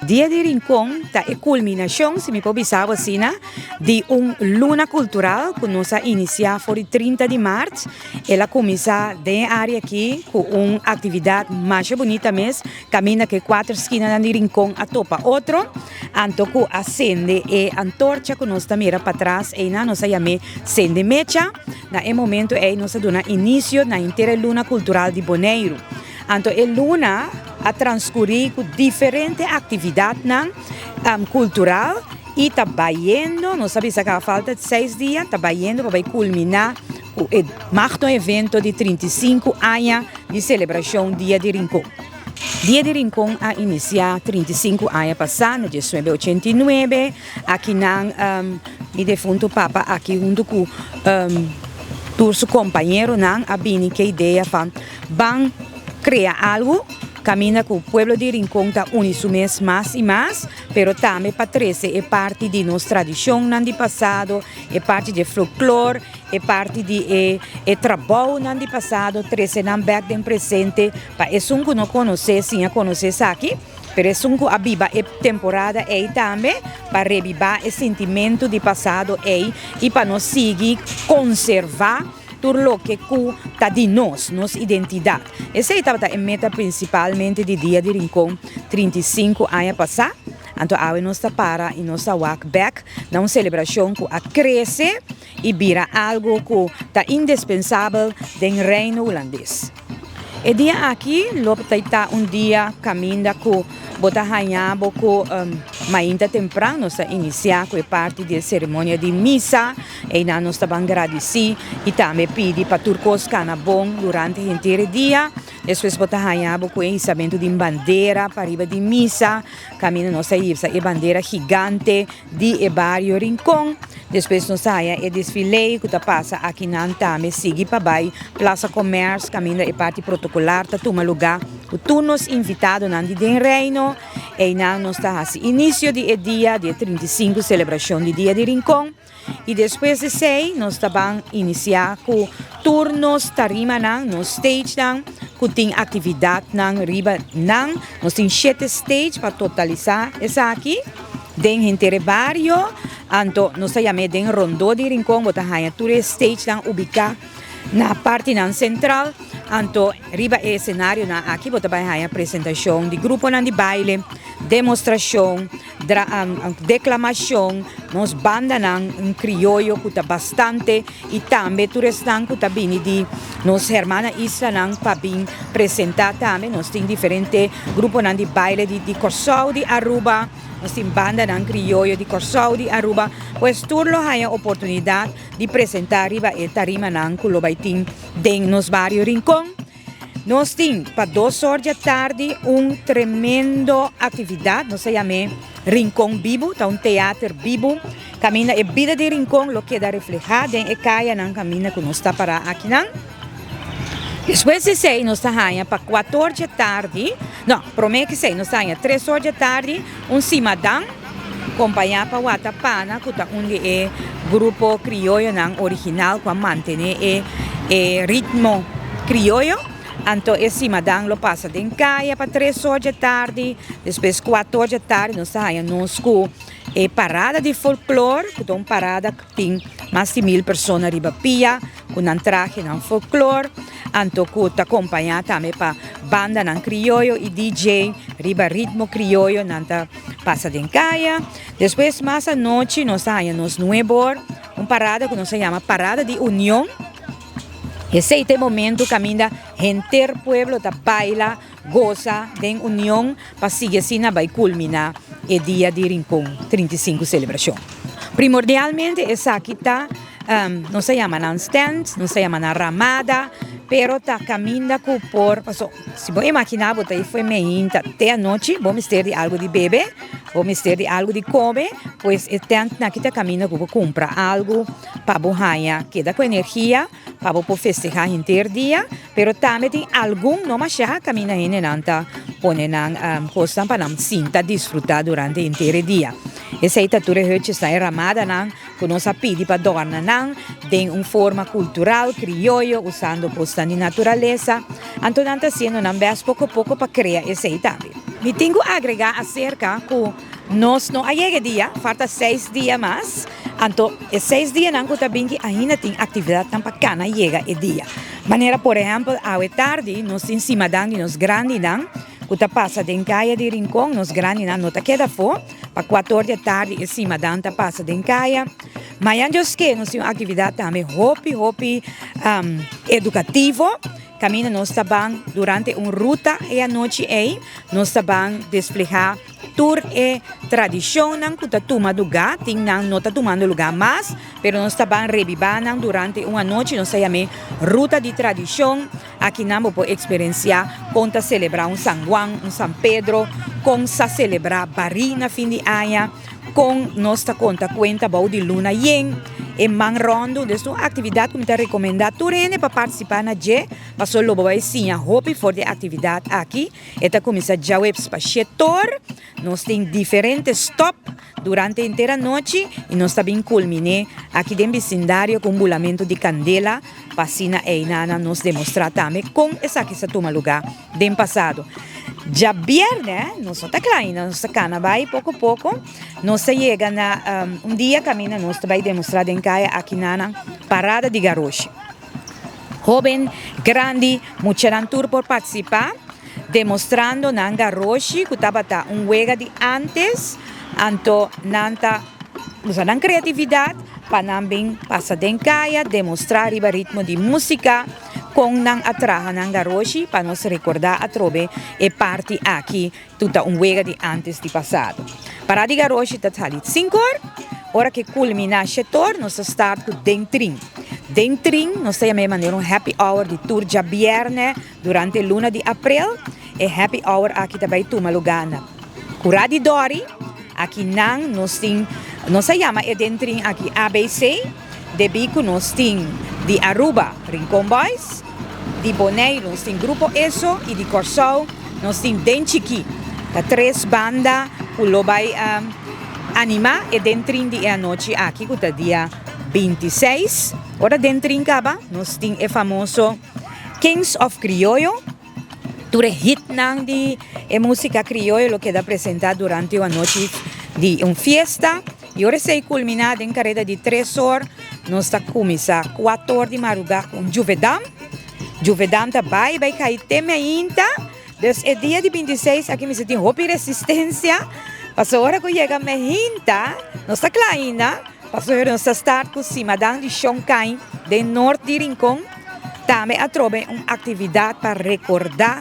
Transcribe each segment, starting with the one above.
Dia di Rincon ta e kulminashon, si mi por bisa bo asina, di un luna kultural ku nos a inisiá for di 30 di mart. El a kuminsá den e área akí ku un aktividat masha bunita mes, kaminda ku e kuater skinanan di Rincon a topa otro, anto ku a sende e antorcha ku nos ta mira patras einan, nos a yam'é sende mecha. Na e momento ei nos a duna inisio na henter e luna kultural di Boneiru. Anto e luna a transkurí ku diferente aktividatnan kultural i ta bayendo, nos a bisa ku a falta seis dia, ta bayendo pa bai kulminá ku e magno evento di 35 aña di selebrashon Dia di Rincon. Dia di Rincon a inisiá 35 aña pasá na 1989. Akinan mi defunto papa aki huntu ku tur su kompañeronan a bini ku e idea van ban krea algu kaminda ku pueblo di Rincon ta uni su mes mas i mas, pero tambe pa trese e parti di nos tradishonnan di pasado, e parti di e folklor, e parti di e e trabounan di pasado, trese nan bèk den presente pa esun ku no konosé siña konosé esaki, pero esun ku a biba e temporada ei tambe pa rebibá e sintimentu di pasado ei i pa nos sigui konservá. Tur loke ku ta di nos, nos identidat. Esei tabata e meta prinsipalmente di Dia di Rincon 35 aña pasá. Anto awe nos ta para i nos ta wak bèk na un selebrashon ku a krese i bira algu ku ta indispensabel den Reino Hulandes. E dia aki lo ta un dia kaminda ku bo ta haña bo ku mainta tempran nos ta inisiá ku e parti di e seremonia di misa. Einan nos ta ban gradisí i tambe pidi pa tur kos kana bon durante henter e dia. Despues bo ta haña bo ku e hisamentu di bandera pariba di misa, kaminda nos ta hisa e bandera gigante di e bario Rincon. Despues nos ta haya e desfile ku ta pasa akinan tambe sigui pa bai Plaza Commerce kaminda e parti protokolar ta tuma lugá ku tur nos invitadonan di den Reino. Einan nos ta hasi inisio di e dia di e 35 selebrashon di Dia di Rincon i despues di esei nos ta ban inisiá ku tur nos tarimanan, nos stagenan ku tin aktividatnan riba nan. Nos tin shete stage pa totalisá esaki. Den henter e bario, anto nos ta yam'é den rondó di Rincon, bo ta haña tur e stagenan ubiká na partinan sentral, anto riba e esenarionan aki bo ta bai haña presentashon di gruponan di baile, demostrashon, deklamashon, nos bandanan krioyo ku ta bastante i tambe tur esnan ku ta bini di nos hermana islanan pa bin presentá tambe. Nos tin diferente gruponan di baile di Kòrsou, di Aruba, nos tin bandanan krioyo di Kòrsou, di Aruba. Pues tur lo haña oportunidat di presentá riba e tarimanan ku lo bai tin den nos bario Rincon. Nos tin pa dos or dje tardi un tremendo actividad, nos ta yam'é Rincon Bibu, ta un teater bibu caminda e bida di Rincon lo keda refleha den e cayanan caminda cu nos ta para akinan. Despues di esey nos ta haya pa cuator dje tardi, no, prome cu esey nos ta haya tres or dje tardi un simadan compaña pa Watapana cu ta un di e grupo crioyonan original cu a mantene e e ritmo crioyo. Anto e simadan lo pasa den caya pa tres or dje tardi, despues cuator dje tardi nos ta haya nos cu e parada di folklor cu ta un parada cu tin mas di mil persona riba pia cu nan trahenan folklor, anto cu ta compaña tambe pa bandanan crioyo y DJ riba ritmo crioyo nan ta pasa den kaya. Despues mas anochi nos a haña nos nuebor, un parada ku nos a yama Parada di Union. Esei ta e momento kaminda henter pueblo ta baila, gosa den union pa sigui asina bai kulminá e dia di Rincon 35 selebrashon. Primordialmente esaki ta nos a yama nan stand, nos a yama nan ramada, pero ta kaminda ku por, paso si bo imaginá bo ta ei fo'i meinta te anochi bo mester di algu di bebe, bo mester di algu di kome, pues e tèntnan aki ta kaminda ku bo kumpra algu pa bo haña keda ku energia pa bo por festehá henter dia, pero tambe tin algun no mashá kaminda hendenan ta pone nan kosnan pa nan sinta disfrutá durante henter e dia. Esei ta tur e hutjesnan, e ramadanan ku nos a pidi pa dòrna nan den un forma kultural, krioyo, usando kosnan di naturalesa. Anto nan ta hasiendo nan bèst poko poko pa krea esei tambe. Mi tin ku agregá aserka ku nos no a yega e dia, falta seis dia mas, anto e seis dianan ku ta binki ainda tin aktividatnan pa kana yega e dia. Manera por ehèmpel awe tardi nos tin simadan di nos grandinan ku ta pasa den kaya di Rincon, nos grandinan no ta keda afó, pa kuator di atardi e simadan ta pasa den kaya. Mañan djoske nos tin un aktividat tambe hopi hopi edukativo. Kaminda nos ta ban durante un ruta e anochi ei, nos ta ban desplegá tur e tradishonnan ku ta tuma lugá, tin nan no ta tumando lugá mas, pero nos ta ban rebibá nan durante un anochi, nos ta yam'é Ruta di Tradishon. Akinan bo por eksperensiá kon ta selebrá un San Juan, un San Pedro, kon sa selebrá barí na fin di aña, kon nos ta konta kuenta bou di luna yen. E man ròndu, dus un aktividat ku mi ta rekomendá tur hende pa partisipá na dje, pasobra lo bo bai siña hopi for di e aktividat aki. E ta kuminsá djaweps pa shetor. Nos tin diferente stòp durante henter anochi i nos ta bin kulminé aki den bisindario ku un bulamentu di kandela pa asina einanan nos demostrá tambe kon esaki sa tuma lugá den pasado. Djabièrnè nos no ta kla ainda, nos ta kana bai poko poko. Nos ta yega na un dia kaminda nos ta bai demostrá den kaya aki na Parada di Garoshi. Hóben, grandi, muchanan tur por partisipá demostrando nan garoshi ku tabata un wega di ántes, anto nan ta usa nan kreatividat pa nan bin pasa den kaya demostrá riba ritmo di músika kon nan a traha nan garoshi pa nos rekordá atrobe e parti aki. Tu ta un wega di antes di pasado. Pará di garoshi ta sali sinkor, ora ke kulminá shetor nos ta start ku den trin. Den trin nos ta yama e manera un happy hour di tur djabièrnè durante luna di aprel. E happy hour aki ta bai tuma lugá na Kurá di Dòri. Aki nan nos tin, nos a yama e den trin aki ABC, debí ku nos tin di Aruba Rincon Boys, di Boneiru nos tin Grupo Eso i di Kòrsou nos tin Den Chikí. Ta tres banda ku lo bai animá e den trin di e anochi aki ku ta dia 26. Ora den trin kaba nos tin e famoso Kings of Krioyo. Tur e hitnan di e músika krioyo lo keda presentá durante un anochi di un fiesta. I ora esei kulminá den kareda di tres or, nos ta kuminsá kuator di marugá ku un juvedam. Juvedam ta bai bai kai te meinta. Dus e dia di 26 aki mester tin hopi resistensia, pasobra ora ku yega meinta nos ta kla ainda. Pasobra nos ta start ku Simadan di Shon Kain den nort di Rincon. Tambe atrobe un aktividat pa rekordá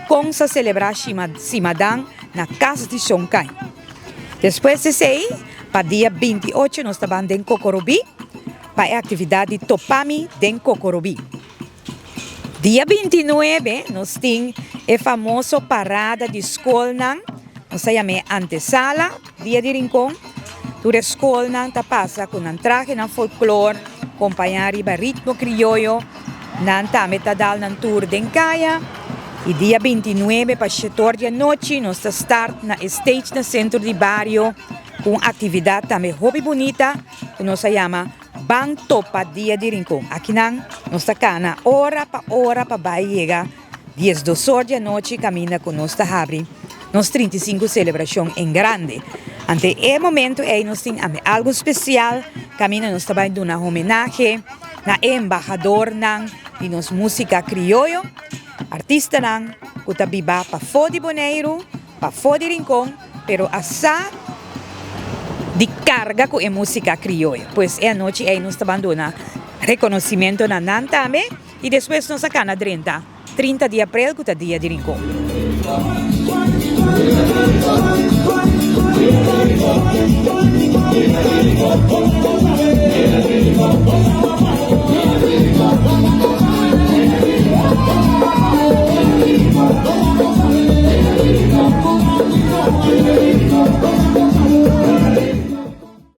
kon sa selebrá Simadan na kas di Shon Kain. Despues di esei, pa dia 28 nos ta ban den Kokorobí pa e aktividat di Topami den Kokorobí. Dia 29 nos tin e famoso parada di skolnan, nos ta yam'é antesala Dia di Rincon. Tur e skolnan ta pasa ku nan trahenan folklor, kompañá riba ritmo krioyo. Nan tambe ta dal nan tur den kaya. I dia 29 pa shetor di anochi nos ta start na e stage na sentro di bario ku un aktividat tambe hopi bunita ku nos a yama Ban topa Dia di Rincon. Akinan nos ta kana ora pa ora pa bai yega 12 or di anochi kaminda ku nos ta habri nos 35 selebrashon en grande. Ante e momento ei nos tin ame algu spesial kaminda nos ta bai duna homenahe na e embahadornan di nos músika krioyo, artistanan ku ta biba pafó di Boneiru, pafó di Rincon, pero a sa di karga ku e músika krioyo. Pues e anochi ei nos ta ban duna rekonosimento na nan tambe i despues nos a kana drenta 30 di aprel ku ta dia di Rincon.